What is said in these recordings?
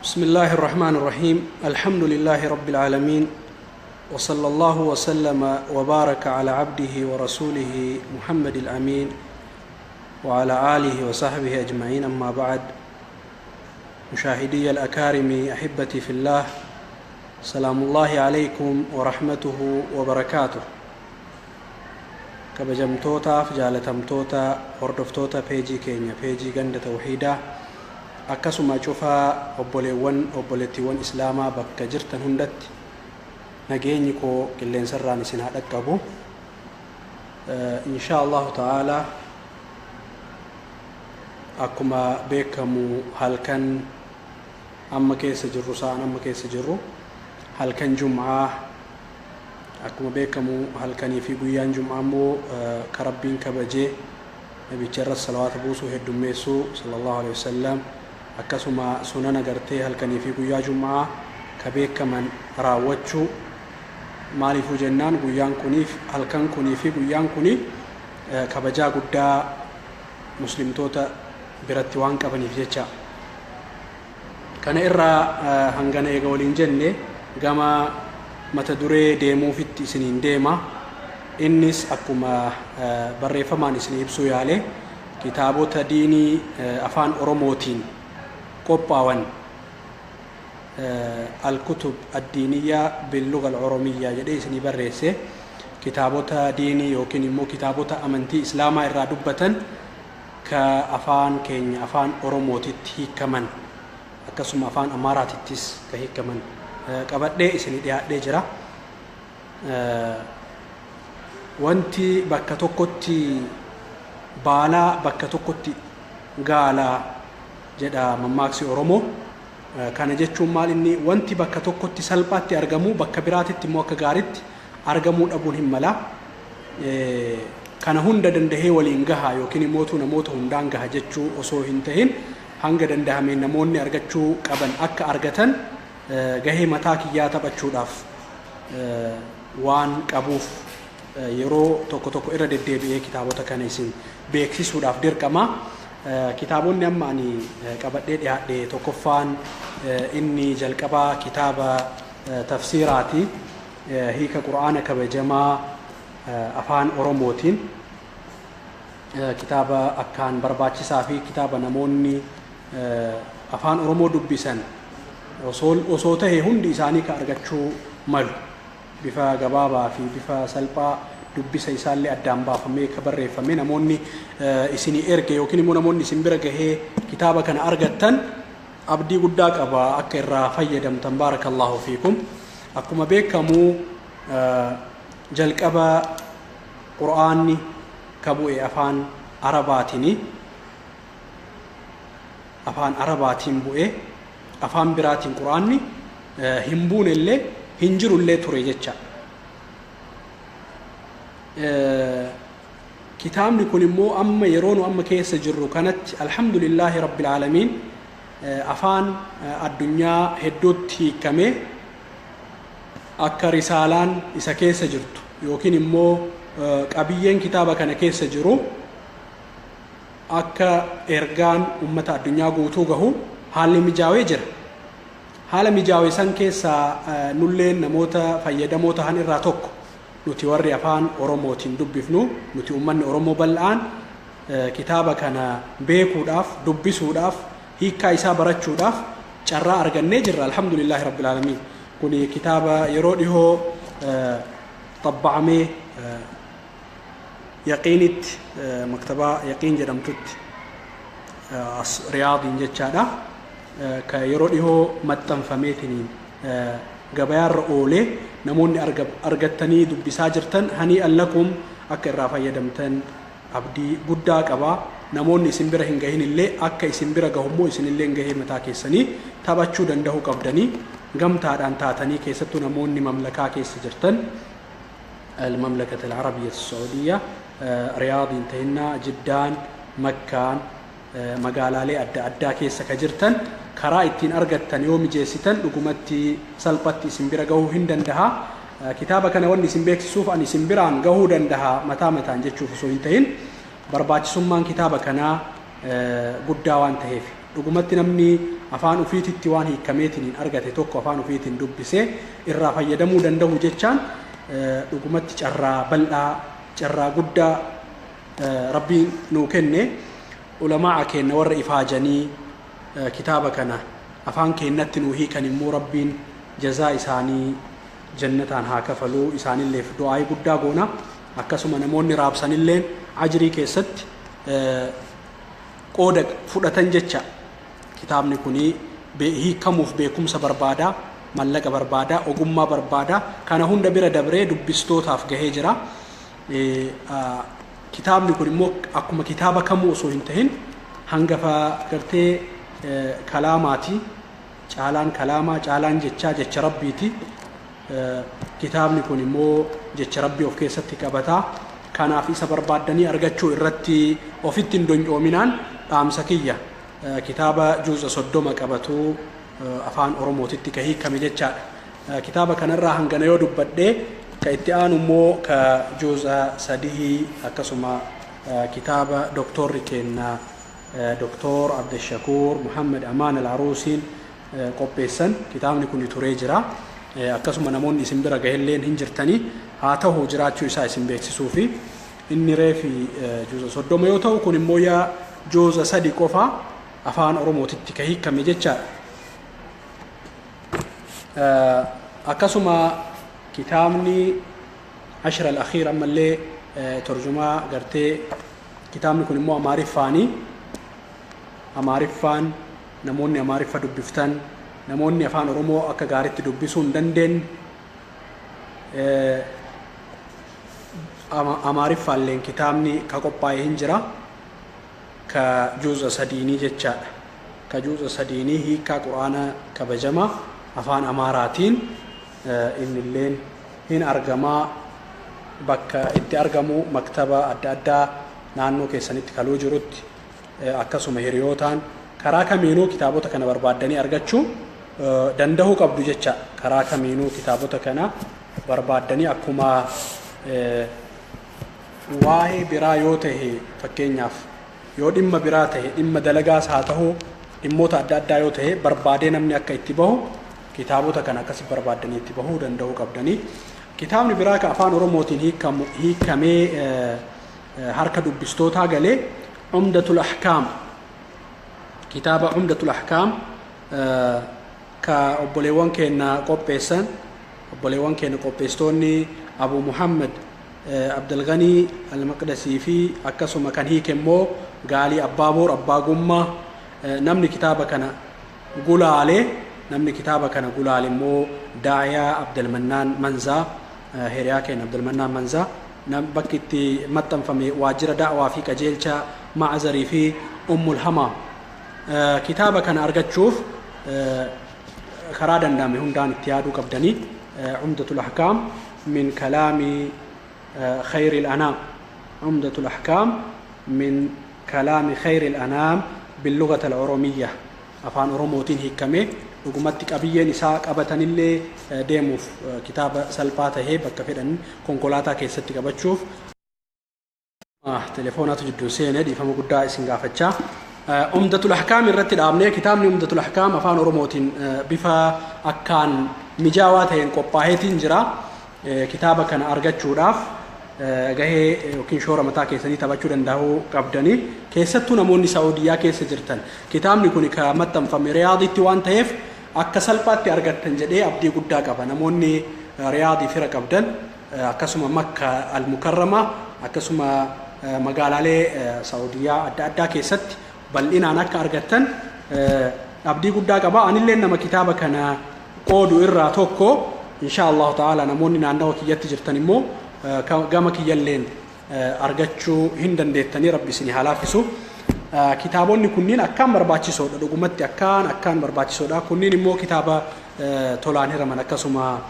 بسم الله الرحمن الرحيم، الحمد لله رب العالمين، وصلى الله وسلم وبارك على عبده ورسوله محمد الأمين وعلى آله وصحبه أجمعين، أما بعد. مشاهدي الأكارم، أحبتي في الله، سلام الله عليكم ورحمته وبركاته. Kabajamtootaaf jaalatamtoota hordoftoota peejii keenya, peejii Ganda Tawxiidaa, akkasuma cufaa obboleewwan obboleettiiwwan Islaamaa bakka jirtan hundatti, nageenyi koo qilleensarraan isin haa dhaqqabu. Insha Allahu ta'aalaa, akkuma beekamu halkan amma keessa jirru, sa'aan amma keessa jirru halkan Jum'aa. Akkuma beekamu halkanii fi guyyaan Jum'aa immoo ka Rabbiin kabajee nabicha irra salawaata buusuu heddummeessuu, sallallahu alaihi wasallam, akkasuma sunana gartee halkanii fi guyyaa Jum'aa ka beekaman raawwachuu. Maaliifuu jennaan, guyyaan kuniif halkan kunii fi guyyaan kuni kabajaa guddaa Muslimtoota biratti waan qabaniif jecha. Kana irraa hangana eega waliin jenne, gama mata duree deemuufitti isiniin deema. Innis akkuma barreeffamaan isin ibsuu yaale, kitaabota diinii afaan Oromootiin qophaawan, الكتب الدينية باللغة الأورومية jedhee isinii barreesse. Kitaabota diinii yookiin immoo kitaabota amantii Islaamaa irraa dubbatan ka afaan keenya afaan Oromootitti hiikaman, akkasuma afaan Amaaraatittis ka hiikaman qabadhee isinii dhiyaadhee jira. Wanti bakka tokkotti baalaa bakka tokkotti gaalaa jedha mammaaksi Oromoo. Kana jechuun maal inni? Wanti bakka tokkotti salphaatti argamu bakka biraatitti immoo akka gaariitti argamuu dhabuun hin mala. Kana hunda dandahee waliin gaha yookiin immoo namoota hundaan gaha jechuu osoo hin tahin, hanga dandahameen namoonni argachuu qaban akka argatan gahee mataa kiyyaa taphachuudhaaf waan qabuuf, yeroo tokko tokko irra deddeebi'ee kitaabota kana isin beeksisuudhaaf dirqama. Kitaabonni amma ani qabadhee dhiyaadhe, tokkoffaan inni jalqabaa kitaaba tafsiiraati. Hiika Qura'aana kabajamaa afaan Oromootiin, kitaaba akkaan barbaachisaa fi kitaaba namoonni afaan Oromoo dubbisan osoo tahe hundi isaanii ka argachuu malu, bifa gabaabaa fi bifa salphaa dubbisa isaallee addaan baafamee ka barreeffame. Namoonni isinii erge yookiin immoo namoonni isin bira gahee kitaaba kana argattan, abdii guddaa qaba akka irraa fayyadamtan. Baarakallahu fiikum. Akkuma beekamu jalqaba Qur'aanni ka bu'e afaan Arabaatini. Afaan Arabaatiin bu'e. Afaan biraatiin Qur'aanni hin buunellee, hin jirullee ture jecha. Kitaabni kun immoo amma yeroo nu amma keessa jirru kanatti, alhamdulillaahi rabbil aalamiin, afaan addunyaa hedduutti hiikamee, akka risaalaan isa keessa jirtu yookiin immoo qabiyyeen kitaaba kana keessa jiru akka ergaan ummata addunyaa guutuu gahu haalli mijaawee jira. Haala mijaawee san keessaa nulleen namoota fayyadamoo tahan irraa tokko. Nuti warri afaan Oromootiin dubbifnu, nuti ummanni Oromoo bal'aan kitaaba kana beekuudhaaf, dubbisuudhaaf, hiikkaa isaa barachuudhaaf carraa argannee jirra. Alhamdulillaahi rabbil aalamiin. Kuni kitaaba yeroo dhihoo xabba'amee Yaqiinitti, maktabaa Yaqiin jedhamtutti as Riyaadiin jechaadha. Ka yeroo dhihoo maxxanfameetiniin gabayaarra oolee namoonni argattanii dubbisaa jirtan, hanii lakum, akka irraa fayyadamtan abdii guddaa qaba. Namoonni isin bira hin gahin illee akka isin bira gahummoo isinillee gahee mataa keessanii taphachuu danda'uu qabdanii, gamtaadhaan taatanii, keessattuu namoonni mamlakaa keessa jirtan, المملكة العربية السعودية، رياض tahinnaa, Jiddaan, Makkaan, magaalaalee adda addaa keessa ka jirtan, karaa ittiin argattan yoo mijeessitan dhugumatti salphatti isin bira gahuu hin dandaha. Kitaaba kana wanni isin beeksisuuf, ani isin biraan gahuu dandaha mataa mataan jechuuf osoo hin ta'in, barbaachisummaan kitaaba kanaa guddaa waan ta'eef. Dhugumatti namni afaan ufiititti waan hiikkameetiin argate tokko afaan ufiitiin dubbisee irraa fayyadamuu danda'u jechaan dhugumatti carraa bal'aa, carraa guddaa Rabbiin nuu kenne. Ulamaa keenna warra ifaajanii kitaaba kana afaan keennatti nuu hiikan immoo Rabbiin jazaa isaanii jannataan haa kafaluu, isaanilleef du'aayii guddaa goona. Akkasuma namoonni raabsanilleen ajrii keessatti qooda fudhatan jecha. Kitaabni kuni hiikamuuf beekumsa barbaada, mallaqa barbaada, ogummaa barbaada. Kana hunda bira dabree dubbistootaaf gahee jira. Kitaabni kun immoo akkuma kitaaba kamuu osoo hin tahin hangafa gartee kalaamaati. Caalaan kalaamaa, caalaan jechaa jecha Rabbiiti. Kitaabni kun immoo jecha Rabbii of keessatti qabata. Kanaaf isa barbaaddanii argachuu irratti ofitti hin donyoominaan dhaamsa kiyya. Kitaaba juuza 30 qabatu afaan Oromootitti ka hiikame jechaadha. Kitaaba kanarraa hangana yoo dubbadhee, ka itti aanu immoo ka juuza 3, akkasuma kitaaba doktorri keenna Doktor Abdashakuur Muhammad Amaan Al-Aruusiin qopheessan. Kitaabni kun turee jira. Akkasuma namoonni isin bira gahelleen hin jirtanii, haa ta'u jiraachuu isaa isin beeksisuu fi inni reefi juuza 30 yoo ta'u, kun immoo yaa juuza 3 qofa afaan Oromootitti ka hiikame jechaadha. Akkasuma kitaabni Ashra al-Akhiir ammallee tarjumaa gartee, kitaabni kun immoo Amaariffaanii. Amaariffaan namoonni Amaariffa dubbiftan, namoonni afaan Oromoo akka gaariitti dubbisuu hin dandeenye, Amaariffaalleen kitaabni ka qophaa'e hin jira, ka juuza 3nii jechaadha. Ka juuza 3nii hiikaa Quraana kabajamaa afaan Amaaraatiin innilleen hin argamaa. Bakka itti argamu maktaba adda addaa naannoo keessanitti kaluu jirutti, akkasuma hiriyootaan karaa kamiinuu kitaabota kana barbaaddanii argachuu danda'uu qabdu jecha. Karaa kamiinuu kitaabota kana barbaaddanii, akkuma waa'ee biraa yoo ta'e, fakkeenyaaf yoo dhimma biraa ta'e, dhimma dalagaas haa ta'u, dhimmoota adda addaa yoo ta'e, barbaadee namni akka itti bahu kitaabota kana akkasi barbaaddanii itti bahuu danda'uu qabdanii. Kitaabni biraa ka afaan Oromootiin hiikamee harka dubbistootaa galee Umdatul Ahkaam, kitaaba Umdatul Ahkaam ka obboleewwan keenya qopheessan, obboleewwan keenya qopheessitoonni Abu Muhammad Abdulghanii Almaqdasii fi akkasuma kan hiike immoo Gaalii Abbaaboor Abbaa Gummaa. Namni kitaaba kana gulaale, namni kitaaba kana gulaale immoo Daayaa Abdulmannaan Manzaa, hiriyaa keenya Abdulmannaan Manzaa. Bakki itti maxxanfame waajjira da'waa fi qajeelcha Ma'azarii fi Ummul Hamaam. Kitaaba kana argachuuf karaa danda'ame hundaan itti yaaduu qabdanii. Umdatul Ahkaam min kalaami khayri anaam, Umdatul Ahkaam min kalaami khayri anaam billugata al-Oromiyya, afaan Oromootiin hiikamee, dhugumatti qabiyyeen isaa qabatanillee deemuuf kitaaba salphaa tahee bakka fedhan konkolaataa keessatti qabachuuf. Telefoonatu jidduu seene, dhiifama guddaa isin gaafachaa. Umdatul Ahkaam irratti dhaabnee. Kitaabni Umdatul Ahkaam afaan Oromootiin bifa akkaan mijaawaa ta'een qophaa'eetiin jira. Kitaaba kana argachuudhaaf gahee yookiin shoora mataa keessanii taphachuu danda'uu qabdanii. Keessattuu namoonni Saa'udiyyaa keessa jirtan, kitaabni kun ka maxxanfame Riyaaditti waan ta'eef akka salphaatti argattan jedhee abdii guddaa qaba. Namoonni Riyaadii fira qabdan, akkasuma Makka Almukarrama, akkasuma magaalaalee Saa'udiyyaa adda addaa keessatti bal'inaan akka argattan abdii guddaa qaba. Anillee nama kitaaba kana qoodu irraa tokko. Insha Allahu ta'ala namoonni naannawa kiyyatti jirtan immoo gama kiyyalleen argachuu hin dandeettanii, Rabbi isinii haa laaffisu. Kitaabonni kunniin akkaan barbaachisoodha, dhugumatti akkaan akkaan barbaachisoodha. Kunniin immoo kitaaba tolaan hiraman, akkasuma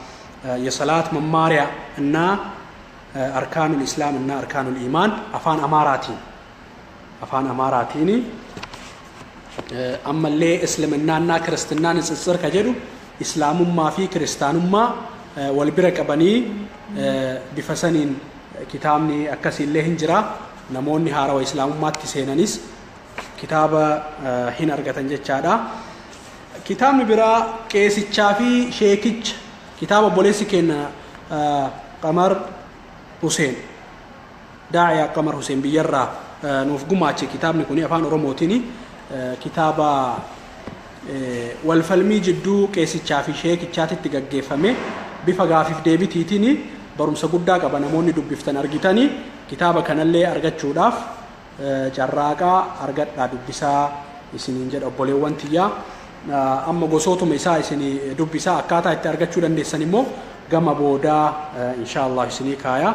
የሰላት መማሪያ እና አርካኑል ኢስላም እና አርካኑል ኢማን afaan Amaaraatiin, ammallee እስልምናና ክርስትና ንጽጽር ka jedhu, islaamummaa fi kiristaanummaa wal bira qabanii bifa saniin kitaabni akkasiillee hin jira. Namoonni haarawa islaamummaatti seenanis Kitaaba hin argatan jechaadha. Kitaabni biraa Qeesichaa fi Sheekicha, kitaaba obboleessi keenya Qamar Huseen, Daa'iyaa Qamar Huseen biyyarraa nuuf gumaache. Kitaabni kun afaan Oromootiin kitaaba walfalmii jidduu qeesichaa fi sheekichaatitti gaggeeffame bifa gaafiif deebitiitiin barumsa guddaa qaba. Namoonni dubbiftan argitanii kitaaba kanallee argachuudhaaf carraaqaa, argadhaa, dubbisaa isiniin jedha obboleewwan tiyyaa. Amma gosootuma isaa isinii dubbisaa, akkaataa itti argachuu dandeessan immoo gama boodaa inshaallah isinii kaaya.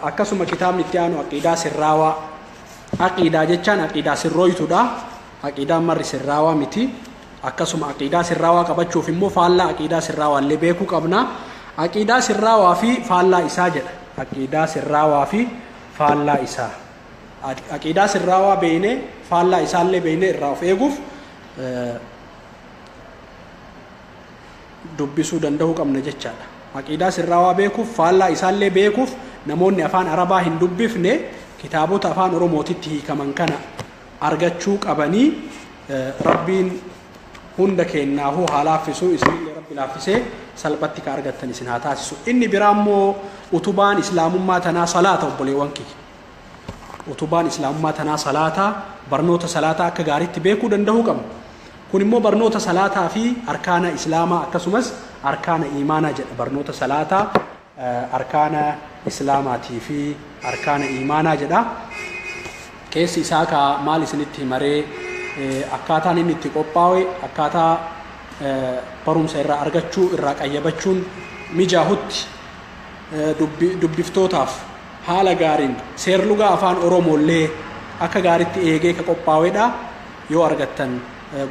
Akkasuma kitaabni itti aanu Aqiidaa Sirraawaa. Aqiidaa jechaan aqiidaa sirrooytudha. Aqiidaan marri sirraawaa miti. Akkasuma aqiidaa sirraawaa qabachuuf immoo faallaa aqiidaa sirraawaa illee beekuu qabna. Aqiidaa Sirraawaa fi Faallaa Isaa jedha. Aqiidaa Sirraawaa fi Faallaa Isaa. Aqiidaa sirraawaa beeynee, faallaa isaallee beeynee irraa of eeguuf dubbisuu danda'uu qabna jechaadha. Aqiidaa sirraawaa beekuuf, faallaa isaallee beekuuf, namoonni afaan Arabaa hin dubbifne kitaabota afaan Oromootitti hiikaman kana argachuu qabanii. Rabbiin hunda keennaafuu haa laaffisuu, isinillee Rabbi laaffisee salphatti ka argattan isin haa taasisu. Inni biraa immoo utubaan islaamummaa tanaa salaata, obboleewwan kiyya. Utubaan islaamummaa tanaa salaataa. Barnoota salaataa akka gaariitti beekuu danda'uu qabna. Kun immoo Barnoota Salaataa fi Arkaana Islaamaa akkasumas Arkaana Iimaanaa jedha. Barnoota Salaataa, Arkaana Islaamaatii fi Arkaana Iimaanaa jedha. Keessi isaa kaa maal isinitti himaree, akkaataan inni itti qophaa'e akkaataa barumsa irraa argachuu, irraa qayyabachuun mijaahutti, dubbiftootaaf haala gaariin seerlugaa afaan Oromoollee akka gaaritti eegee ka qophaa'edha. Yoo argattan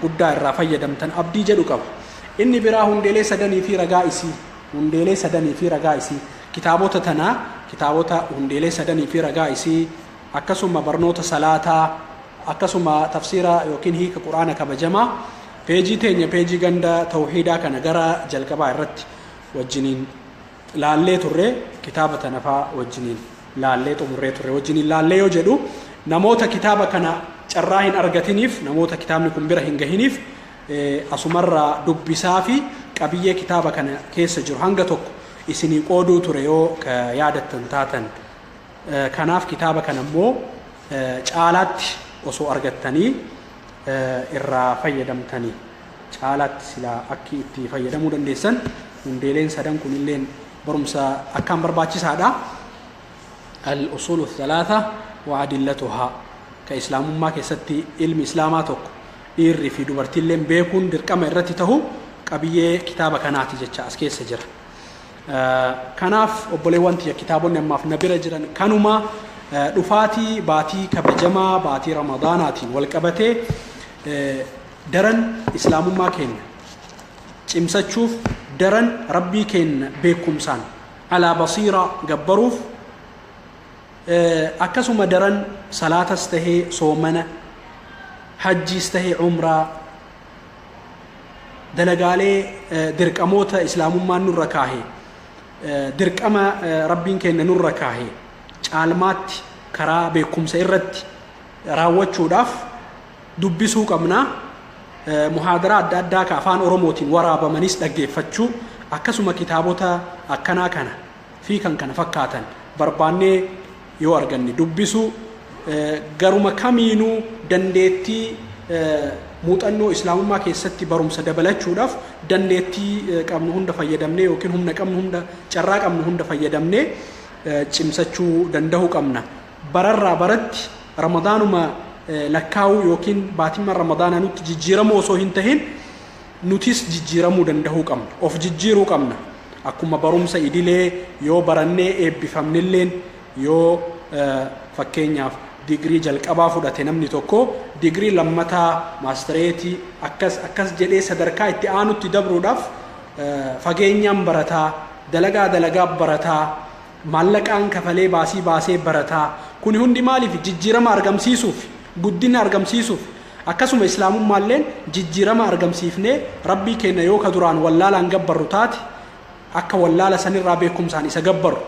guddaa irraa fayyadamtan abdii jedhu qaba. Inni biraa Hundeelee Sadanii fi Ragaa Isii. Hundeelee Sadanii fi Ragaa Isii. Kitaabota tanaa, kitaabota Hundeelee Sadanii fi Ragaa Isii, akkasuma barnoota salaataa, akkasuma tafsiira yookiin hiika Quraana kabajamaa peejii teenya, peejii ganda tawhiidaa kana gara jalqabaa irratti wajjiniin laallee turre. Kitaaba tanafaa wajjiniin laallee xumurree turre. Wajjiniin laallee yoo jedhu, namoota kitaaba kana carraa hin argatiniif, namoota kitaabni kun bira hin gahiniif, asumarraa dubbisaa fi qabiyyee kitaaba kana keessa jiru hanga tokko isinii qooduu ture yoo ka yaadattan taatan. Kanaaf kitaaba kana immoo caalaatti osoo argattanii irraa fayyadamtanii, caalaatti silaa akki itti fayyadamuu dandeessan. Hundeeleen sadan kunilleen barumsa akkaan barbaachisaadha. الأصول الثلاثة وأدلتها, ka islaamummaa keessatti ilmi islaamaa tokko dhiirri fi dubartiilleen beekuun dirqama irratti tahu qabiyyee kitaaba kanaati jecha as keessa jira. Kanaaf obboleewwan tiyya, kitaabonni ammaaf na bira jiran kanuma. Dhufaatii baatii kabajamaa, baatii Ramadaanaatiin wal qabatee, daran islaamummaa keenya cimsachuuf, daran Rabbii keenya beekumsaan على بصيرة gabbaruuf, akkasuma daran salaatas tahee soomana, hajjiis tahee umraa, dalagaalee dirqamoota islaamummaan nurra kaahe, dirqama Rabbiin keenya nurra kaahe caalmaatti karaa beekumsa irratti raawwachuudhaaf dubbisuu qabna. Muhaadaraa adda addaa ka afaan Oromootiin waraabamanis dhaggeeffachuu, akkasuma kitaabota akkanaa kana fi kan kana fakkaatan barbaannee yoo arganne dubbisuu, garuma kamiinuu dandeettii muuxannoo islaamummaa keessatti barumsa dabalachuudhaaf dandeettii qabnu hunda fayyadamnee yookiin humna qabnu hunda, carraa qabnu hunda fayyadamnee cimsachuu danda'uu qabna. Bararraa baratti Ramadaanuma lakkaa'uu yookiin baatimma Ramadaanaa nutti jijjiiramuu osoo hin tahin, nutis jijjiiramuu danda'uu qabna. Of jijjiiruu qabna. Akkuma barumsa idilee yoo barannee eebbifamnilleen, yoo fakkeenyaaf digirii jalqabaa fudhate namni tokko, digirii lammataa, maastireetii, akkas akkas jedhee sadarkaa itti aanutti dabruudhaaf fageenyaan barataa, dalagaa dalagaa barataa, maallaqaan kafalee, baasii baasee barataa. Kuni hundi maaliif? Jijjiirama argamsiisuuf, guddina argamsiisuuf. Akkasuma islaamummaalleen jijjiirama argamsiifnee Rabbii keenya yoo ka duraan wallaalaan gabbarru taate, akka wallaala sanirraa beekumsaan isa gabbarru,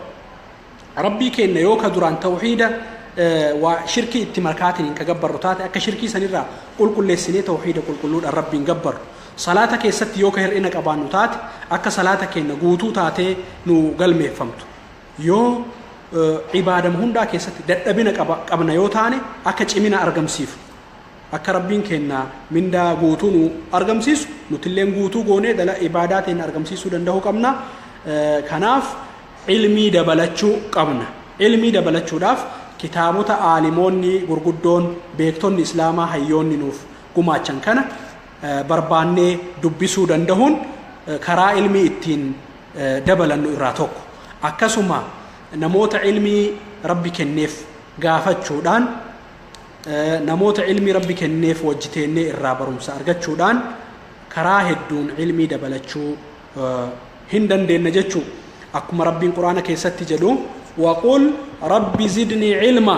Rabbii keenya yoo ka duraan tawxiida Waa shirkii itti markaatiin ka gabbarru taate, akka shirkii sanirraa qulqulleessinee tawxiida qulqulluudhaan Rabbiin gabbarru. Salaata keessatti yoo ka hir'ina qabaannu taate, akka salaata keenya guutuu taatee nu galmeeffamtu. Yoo ibaadama hundaa keessatti dadhabina qabna yoo taane, akka cimina argamsiifu, akka Rabbiin keenya mindaa guutuu nu argamsiisu, nutilleen guutuu goonee dala ibaadaa teenya argamsiisuu danda'uu qabna. Kanaaf ilmii dabalachuu qabna. Ilmii dabalachuudhaaf kitaabota aalimoonni gurguddoon, beektonni islaamaa, hayyoonni nuuf gumaachan kana barbaannee dubbisuu dandahuun karaa ilmii ittiin dabalannu irraa tokko. Akkasuma namoota ilmii Rabbi kenneef gaafachuudhaan, namoota ilmii Rabbi kenneef wajjiteennee irraa barumsa argachuudhaan karaa hedduun ilmii dabalachuu hin dandeenna jechuu. Akkuma Rabbiin Quraana keessatti jedhu, "وقل رب زدني علما",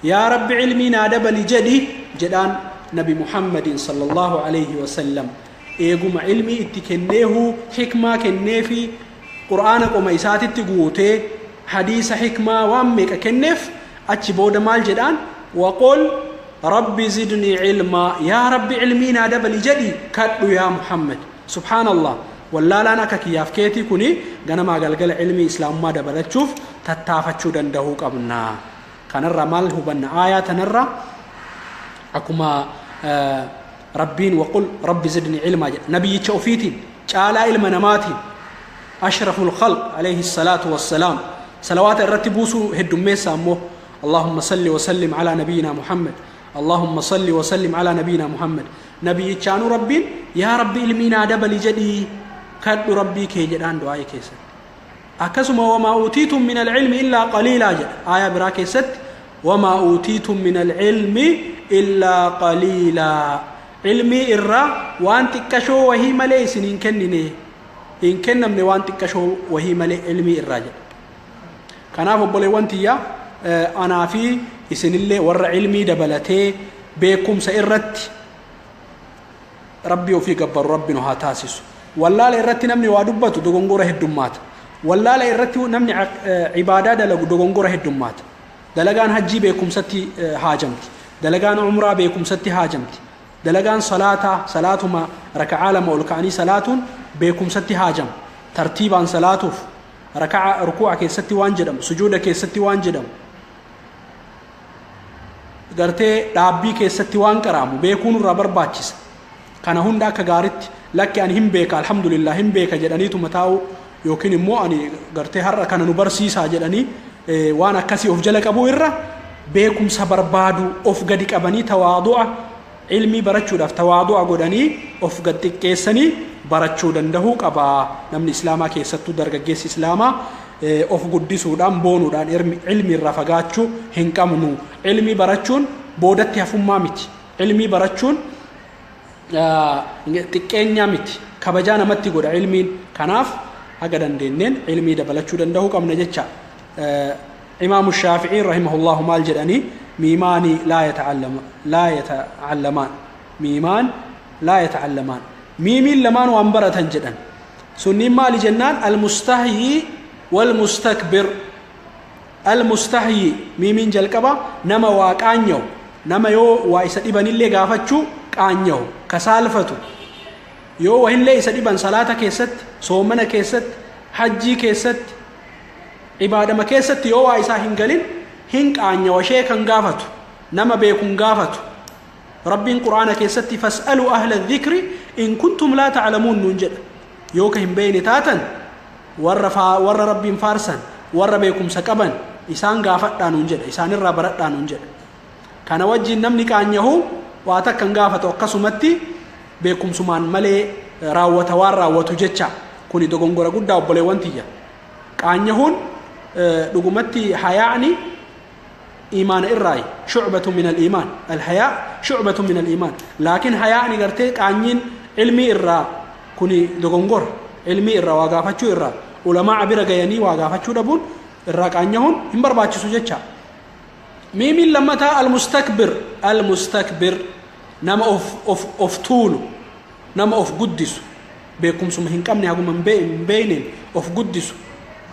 yaa Rabbi, ilmii naa dabali jedhi jedhaan Nabi Muhammadin صلى الله عليه وسلم. Eeguma ilmii itti kenneehu, hikmaa kenneefi, Qur'aana qoma isaatitti guutee, hadiisa, hikmaa waan meeqa kenneef, achi booda maal jedhaan? "وقل رب زدني علما", yaa Rabbi, ilmii naa dabali jedhi kadhu yaa Muhammad. سبحان الله. Wallaalaan akka kiyyaaf keetii kuni ganamaa galgala ilmii islaamummaa dabalachuuf tattaafachuu danda'uu qabna. Kanarraa maal hubanna? Aayaa tanarra akkuma Rabbiin "وقل رب زدني علما" jedha, nabiyyicha ofiitiin caalaa ilma namaatiin, أشرف الخلق عليه الصلاة والسلام, salawaata irratti buusuu heddummeessa ammoo. اللهم صل وسلم على نبينا محمد، اللهم صل وسلم على نبينا محمد. Nabiyyichaanuu Rabbiin "yaa Rabbi, ilmii naa dabali jedhii kadhu Rabbii kee" jedhaan du'aa'ii keessatti. Akkasuma "وما أوتيتم من العلم إلا قليلا" jedha aayaa biraa keessatti. "وما أوتيتم من العلم إلا قليلا", ilmii irraa waan xiqqashoo wahii malee isin hin kennine, hin kennamne, waan xiqqashoo wahii malee ilmii irraa jedha. Kanaaf obboleewwan tiyya, anaa fi isinillee warra ilmii dabalatee beekumsa irratti Rabbii ofii gabbaru Rabbi nu haa taasisu. Wallaala irratti namni waa dubbatu dogongora heddummaata. Wallaala irratti namni ibaadaa dalagu dogongora heddummaata. Dalagaan hajjii beekumsatti haajamti, dalagaan umraa beekumsatti haajamti, dalagaan salaataa, salaatuma raka'aa lama ol ka'anii salaatuun beekumsatti haajama. Tartiibaan salaatuuf, raka'a rukuu'a keessatti waan jedhamu, sujuuda keessatti waan jedhamu, gartee dhaabbii keessatti waan qaraamu beekuun irraa barbaachisa. Kana hunda akka gaaritti, lakki ani hin beeka, الحمد لله, hin beeka jedhaniituma taa'u, yookiin immoo ani gartee har'a kana nu barsiisaa jedhanii waan akkasii of jala qabuu irra, beekumsa barbaadu, of gadi qabanii, tawaadu'a, ilmii barachuudhaaf tawaadu'a godhanii, of gad xiqqeessanii barachuu dandahuu qaba namni islaamaa, keessattuu dargaggeessi islaamaa. Of guddisuudhaan, boonuudhaan ilmi irraa fagaachuu hin qabnu. Ilmii barachuun boodatti hafummaa miti. Ilmii barachuun xiqqeenyaa miti, kabajaa namatti godha ilmiin. Kanaaf haga dandeenneen ilmii dabalachuu dandahuu qabna jecha. Imaamu Shaaficiin رحمه الله maal jedhanii? ميمان لا يتعلم لا يتعلمان، ميمان لا يتعلمان, miimiin lamaan waan baratan jedhan. Sunniin maali jennaan, المستحيي والمستكبر. المستحيي, miimiin jalqaba, nama waa qaanyahu, nama yoo waa isa dhibanillee gaafachuu qaanyahu, kasaalfatu, yoo wahillee isa dhiban, salaata keessatti, soomana keessatti, hajjii keessatti, ibaadama keessatti yoo waa isaa hin galin hin qaanyawa, ishee kan gaafatu, nama beekun gaafatu. Rabbiin Quraana keessatti "فاسألوا أهل الذكر إن كنتم لا تعلمون" nuun jedha. Yoo ka hin beeyne taatan, warra Rabbiin faarsan, warra beekumsa qaban isaan gaafadhaa nuun jedha, isaanirraa baradhaa nuun jedha. Kana wajjin namni qaanyahu waa takka hin gaafatu, akkasumatti beekumsumaan malee raawwata waan raawwatu jecha. Kuni dogongora guddaa, obboleewwan tiyya. Qaanyahuun dhugumatti hayaa'ni iimaana irraayi, شعبة من الإيمان، الحياء شعبة من الإيمان. Laakiin hayaa'ni gartee qaanyiin ilmii irraa kuni dogongora. Ilmii irraa waa gaafachuu irraa, ulamaa bira gayanii waa gaafachuu dhabuun irraa qaanyahuun hin barbaachisu jecha. Miimiin lammataa المستكبر. المستكبر, nama of tuulu, nama of guddisu, beekumsuma hin qabne, haguma hin beeyneen of guddisu,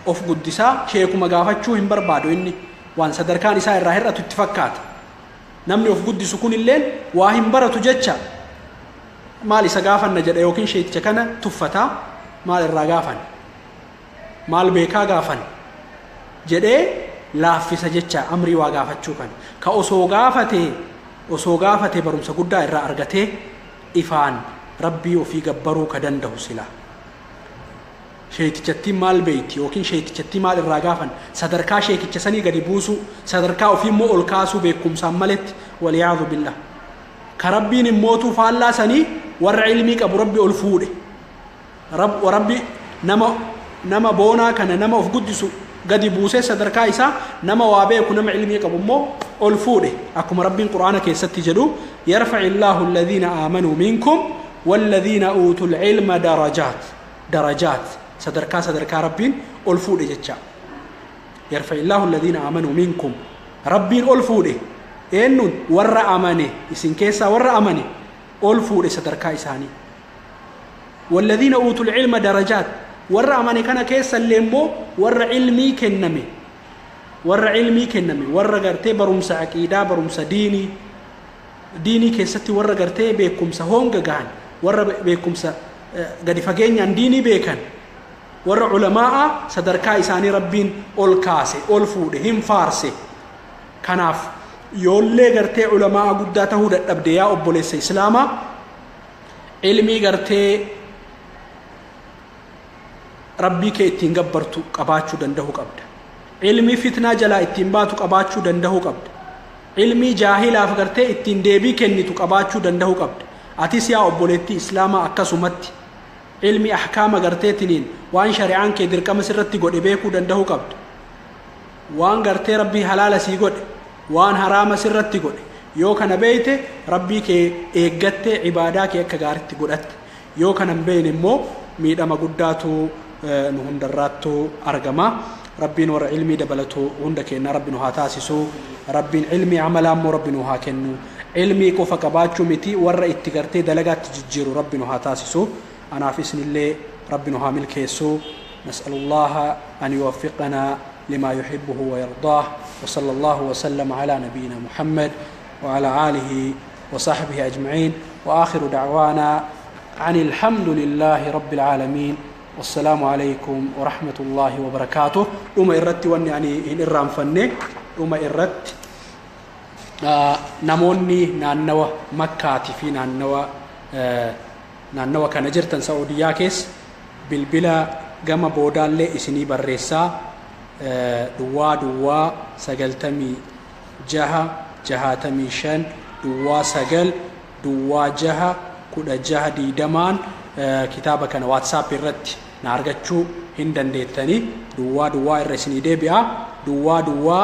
of guddisaa sheekuma gaafachuu hin barbaadu inni. Waan sadarkaan isaa irraa hir'atu itti fakkaata. Namni of guddisu kun illeen waa hin baratu jecha maal isa gaafanna jedha yookiin sheeticha kana tuffataa maal irraa gaafan maal beekaa gaafan jedhee laaffisa jecha amrii waa gaafachuu kana. Ka osoo gaafate barumsa guddaa irraa argatee ifaan rabbii ofii gabbaruu ka danda'u sila. Sheetichattii maal beeyti yookiin sheetichattii maal irraa gaafan sadarkaa sheekicha sanii gadi buusuu sadarkaa ofii immoo ol kaasuu beekumsaan maletti waliyaadhu billah. Ka rabbiin immootuu faallaa sanii warra ilmii qabu rabbi ol fuudhe. Rabbi nama boonaa kana nama of guddisu gadi buusee sadarkaa isaa nama waa beeku nama ilmii qabu immoo ol fuudhe. Akkuma rabbiin quraana keessatti jedhu yarfaci illaahu alladhiina aamanuu minkum walladhiina uutul ilma darajaat darajaat sadarkaa sadarkaa rabbiin ol fuudhe jecha. Yarfaci illaahu alladhiina aamanuu minkum rabbiin ol fuudhe eenyuun warra amane isin keessaa warra amane ol fuudhe sadarkaa isaanii. Walladhiina uutul ilma darajaat warra amane kana keessa illee immoo warra ilmii kenname warra gartee barumsa aqiidaa barumsa diinii keessatti warra gartee beekumsa honga gahan warra beekumsa gadi fageenyaan diinii beekan warra culamaa'a sadarkaa isaanii rabbiin ol kaase ol fuudhe hin faarse. Kanaaf yoollee gartee culamaa'a guddaa tahuu dadhabde yaa obboleessa islaamaa ilmii gartee rabbii kee ittiin gabbartu qabaachuu danda'uu qabda. Ilmii fitnaa jalaa ittiin baatu qabaachuu danda'uu qabda. Ilmii jaahilaaf gartee ittiin deebii kennitu qabaachuu danda'uu qabda. Atis yaa obboleettii islaamaa akkasumatti ilmi ahkaama garteetiniin waan shari'aan kee dirqama sirratti godhe beekuu danda'uu qabda. Waan gartee rabbii halaala sii godhe waan haraama sirratti godhe yoo kana beeyte rabbii kee eeggattee ibaadaa kee akka gaaritti godhatte. Yoo kana hin beekne immoo miidhama guddaatu nu hundarraattu argama. Rabbiin warra ilmii dabalatu hunda kenna rabbi nu haa taasisu. Rabbiin ilmii amalaa immoo rabbi nu haa kennu. Ilmii qofa qabaachuu miti warra itti gartee dalagaatti jijjiiru rabbi nu haa taasisu. Anaaf isinillee rabbi nu haa milkeessu. Nas'alullaha an yuwaffiqanaa لما يحبه ويرضاه وصلى الله وسلم على نبينا محمد وعلى آله وصحبه أجمعين وآخر دعوانا عن الحمد لله رب العالمين والسلام عليكم ورحمة الله وبركاته. وما إردت واني يعني إن إرام فني وما إردت نموني نانوا مكة في نانوا كان جرتن سعودية كيس بالبلا جما بودان لي إسني بريسا دوا دوا سجلتمي جها جهاتمي شن دوا سجل دوا جها كل جها دي دمان كتابة كان واتساب الرد نارجتشو هندن ديتني دوا دوا الرسني دي بيا دوا دوا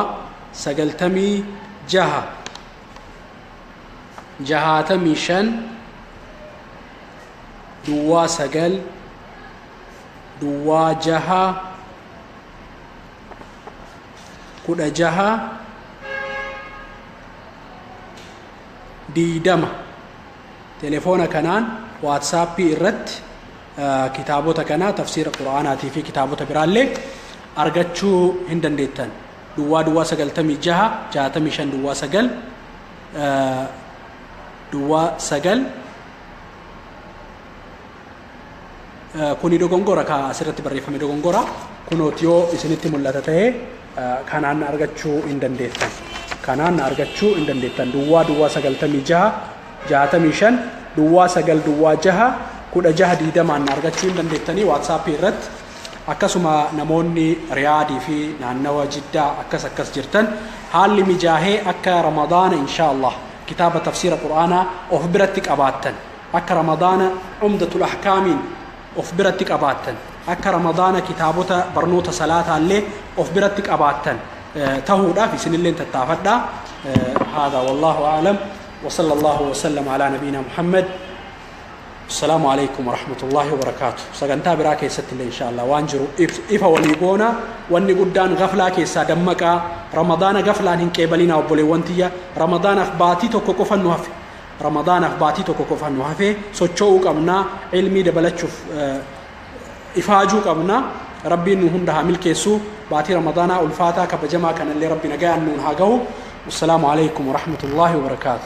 سجلتمي جها جهاتمي شن دوا سجل دوا جها كل جها دي دم تليفون كنان واتساب الرد كتابه كنا تفسير القرآن في كتابه برالي أرجتشو هندن ديتن دوا دوا سجل تمي جها جها تمي شن دوا سجل دوا سجل كوني دوغونغورا كا أسرت بريفة دوغونغورا كونو تيو إسنتي ملاتته كانان أرجتشو هندن ديتن كانان أرجتشو هندن ديتن دوا دوا سجل تمي جها جها تمي شن دوا سجل دوا جها كل جها ديدا مع نرجتشو هندن ديتني واتساب الرد akkasuma namoonni riyaadii fi naannawa jiddaa akkas akkas jirtan haalli mijaahee akka ramadaana insha Allah kitaaba tafsiira qur'aanaa of biratti qabaattan akka ramadaana umdatul ahkaamiin of biratti qabaattan akka ramadaana kitaabota barnoota salaataallee of biratti qabaattan tahuudhaaf isinilleen tattaafadhaa. هذا والله أعلم وصلى الله وسلم على نبينا محمد. السلام عليكم ورحمة الله وبركاته. سجنتا براكي ست إن شاء الله وانجرو إفا وليقونا واني قدان غفلا كيسا دمكا رمضان غفلا هنكيبلينا وبولي وانتيا رمضان أخباتي توكو كفن نوافي رمضان أخباتي توكو كفن نوافي سوچوك أمنا علمي دبلتشوف إفاجوك أمنا Rabbiin nu hunda haa milkeessu. Baatii Ramadaanaa ulfaataa kabajamaa kanallee Rabbi nagayaan nuun haa gahu. Wassalaamu alaikum warahmatullaahi wabarakaatu.